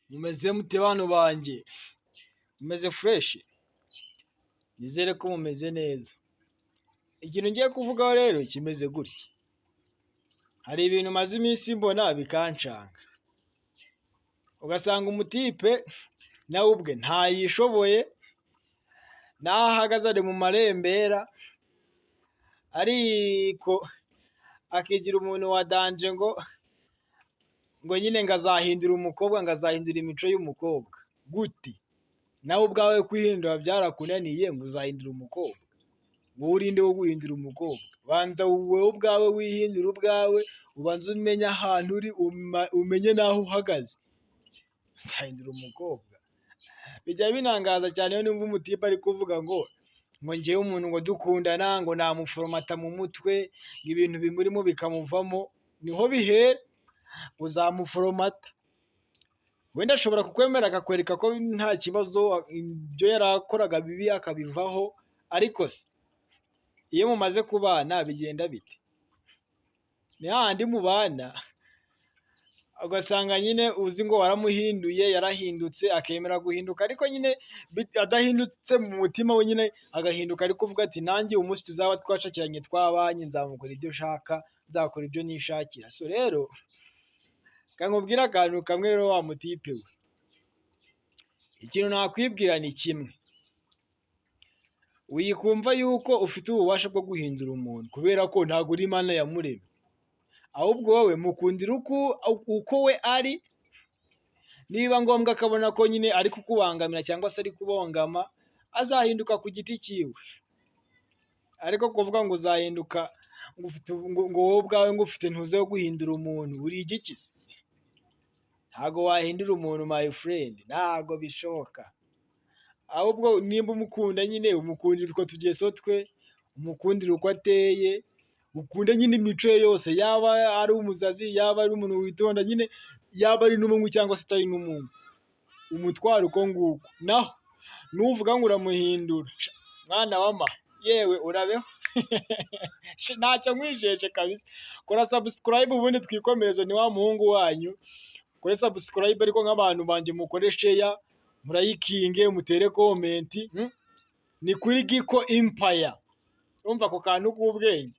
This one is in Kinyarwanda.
Mumeze mute bantu banjye? Mumeze fresh? Nizere ko mumeze neza. Ikintu ngiye kuvugaho rero kimeze gutya. Hari ibintu maze iminsi mbona bikancanga. Ugasanga umutipe nawe ubwe ntayishoboye, n'aho ahagaze ari mu marembera, ariko akigira umuntu wa danger ngo nyine ngo azahindura umukobwa, ngo azahindura imico y'umukobwa. Gute? Nawe ubwawe kwihindura byarakunaniye ngo uzahindura umukobwa? Wowe uri nde wo guhindura umukobwa? Banza wowe ubwawe wihindure ubwawe, ubanze umenye ahantu uri, umenye n'aho uhagaze. Nzahindura umukobwa? Bijya binangaza cyane iyo numva umutipe ari kuvuga ngo njyewe umuntu ngo dukundana ngo namuforomata mu mutwe, ngo ibintu bimurimo bikamuvamo, niho bihera, uzamuforomata. Wenda ashobora kukwemera akakwereka ko nta kibazo, ibyo yarakoraga bibi akabivaho, ariko se iyo mumaze kubana bigenda bite? Ni hahandi mubana ugasanga nyine uzi ngo waramuhinduye, yarahindutse, akemera guhinduka, ariko nyine adahindutse mu mutima we nyine, agahinduka ari kuvuga ati: "Nanjye umunsi tuzaba twacakiranye twabanye nzamukora ibyo nshaka, nzakora ibyo nishakira." So rero reka nkubwire akantu kamwe rero wa mutipe we. Ikintu nakwibwira ni kimwe. Wikumva yuko ufite ububasha bwo guhindura umuntu kubera ko ntabwo uri Imana yamuremye. Ahubwo wowe mukundira uko we ari, nibiba ngombwa akabona ko nyine ari kukubangamira cyangwa se ari kubongama, azahinduka ku giti cyiwe. Ariko kuvuga ngo uzahinduka, ngo wowe ubwawe ngo ufite ntuze yo guhindura umuntu, uri igiki se? Ntago wahindura umuntu, my friend, ntago bishoboka. Ahubwo nimba umukunda nyine, umukundira utwo tugeso twe, umukundira uko ateye, ukunde nyine imico ye yose, yaba ari umusazi, yaba ari umuntu witonda nyine, yaba ari n'umunywi cyangwa se atari n'umunywi, umutware uko nguko. Naho nuvuga ngo uramuhindura, mwana wa ma, yewe urabeho, ntacyo nkwijeje kabisa. Kora subscribe ubundi twikomereze, ni wa muhungu wanyu. Kore subscribe, ariko nk'abantu banjye mukore share, murayikinge, mutere comment. Ni kuri Giko Empire. Urumva ako kantu k'ubwenge.